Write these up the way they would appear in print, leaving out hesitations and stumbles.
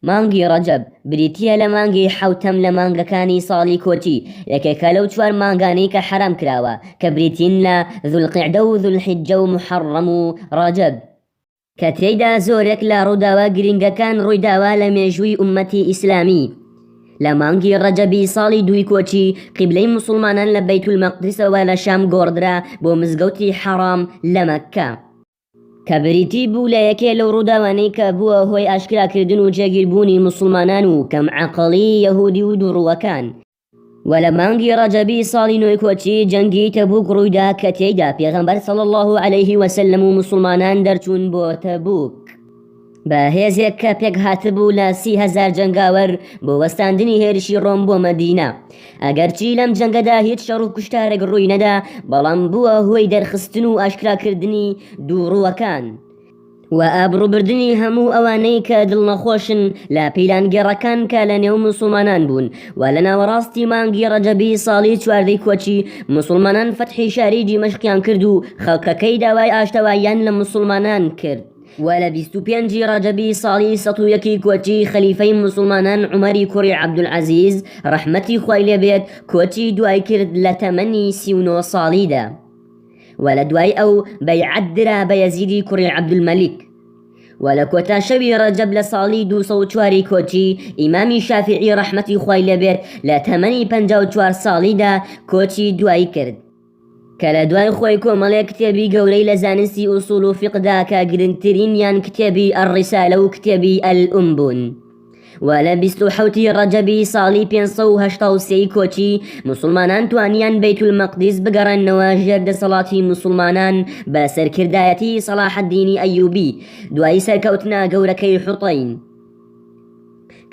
مانگی ڕەجەب، بریتییە لە مانگی حەوتەم لە مانگەکانی ساڵی کۆچی، یەکێکە لەو چوار مانگانەی کە حەرام کراوە، کە بریتین لە، ذوالقعدە و ذوالحجە و موحەڕەم و ڕەجەب، کە تێیدا زۆرێک لە ڕووداوە گرنگەکان ڕوویداوە لە مێژووی ئوممەتی ئیسلامی. لە مانگی ڕەجەبی ساڵی دووی کۆچی، قیبلەی موسوڵمانان لە بەیتولمەقدسەوە لە شام گۆڕدرا بۆ مزگەوتی حەڕام لە مەککە. کە بریتی بوو لە یەکێ لەو ڕووداوانەی کە بووە هۆی ئاشکراکردن و جێگیربوونی موسڵمانان و کەم عەقڵی یەهودی و دووڕووەکان. وە لە مانگی ڕەجەبی ساڵی نۆی کۆچی جەنگی تەبوک ڕوویدا کە تێیدا پێغەمبەر صلی اللە علیه وسلم و موسڵمانان دەرچوون بۆ تەبوک بە هێزێک کە پێکهاتبوو لە 30هەزار جەنگاوەر بۆ وەستاندنی هێرشی ڕۆم بۆ مەدینە. ئەگەرچی لەم جەنگەدا هیچ شەڕ و کوشتارێک ڕووی نەدا، بەڵام بووە هۆی دەرخستن و ئاشکراکردنی دووڕووەکان و ئابڕووبردنی هەموو ئەوانەی کە دڵنەخۆشن لە پیلانگێڕەکان کە لە نێو موسڵمانان بوون و لە ناوەڕاستی مانگی ڕەجەبی ساڵی چواردەی کۆچی موسڵمانان فەتحی شاری دیمەشقیان کرد و خەڵکەکەی داوای ئاشتەواییان لە موسڵمانان کرد. و لە 25 ی ڕەجەبی ساڵی 101 ی کۆچی خەلیفەی موسڵمانان عومەری کوڕی عەبدولعەزیز ڕەحمەتی خوای لێ بێت کۆچی دوای کرد لە تەمەنی 39 ساڵیدا و لە دوای ئەو بەیعەت درا بە یەزیدی کوڕی عەبدولمەلیک و لە کۆتا شەوی ڕەجەب لە ساڵی 204 ی کۆچی ئیمامی شافیعی ڕەحمەتی خوای لێ بێت لە تەمەنی 54 ساڵیدا کۆچی دوای کرد. کە لە دوای خۆی کۆمەڵێک کتێبی گەورەی لە زانستی ئوسوڵ و فیقدا کە گرنگترینیان کتێبی الرسالە و کتێبی الام بوون. و لە 27 ی ڕەجەبی ساڵی 583 ی کۆچی موسڵمانان توانیان بەیتولمەقدیس بگەڕێننەوە ژێر دەسەڵاتی موسڵمانان بە سەرکردایەتی سەڵاحەدینی ئەیوبی دوای سەرکەوتنە گەورەکەی حوتەین.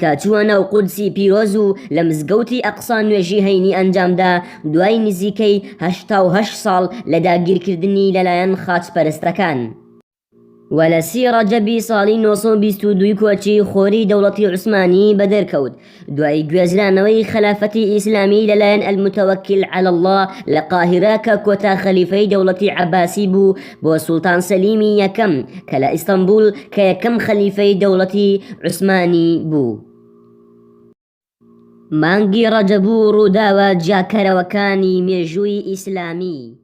کە چووە ناو قودسی پیرۆز و لە مزگەوتی ئەقسا نوێژی هەینی ئەنجامدا دوای نزیکەی 88 ساڵ لە داگیرکردنی لەلایەن خاچپەرستەکان. و لە سی ڕەجەبی ساڵی 922 کۆچی خۆری دەوڵەتی عوسمانی بەدەرکەوت دوای گوێزرانەوەی خەلافەتی ئیسلامی لەلایەن المتوکل علی اللە لە قاهیرە کە کۆتا خەلیفەی دەوڵەتی عەباسی بوو بۆ سوڵتان سەلیمی یەکەم کە لە ئیستەنبوڵ کە یەکەم خەلیفەی دەوڵەتی عوسمانی بوو. مانگی ڕەجەب و ڕووداوە جیاکەرەوەکانی مێژووی ئیسلامی.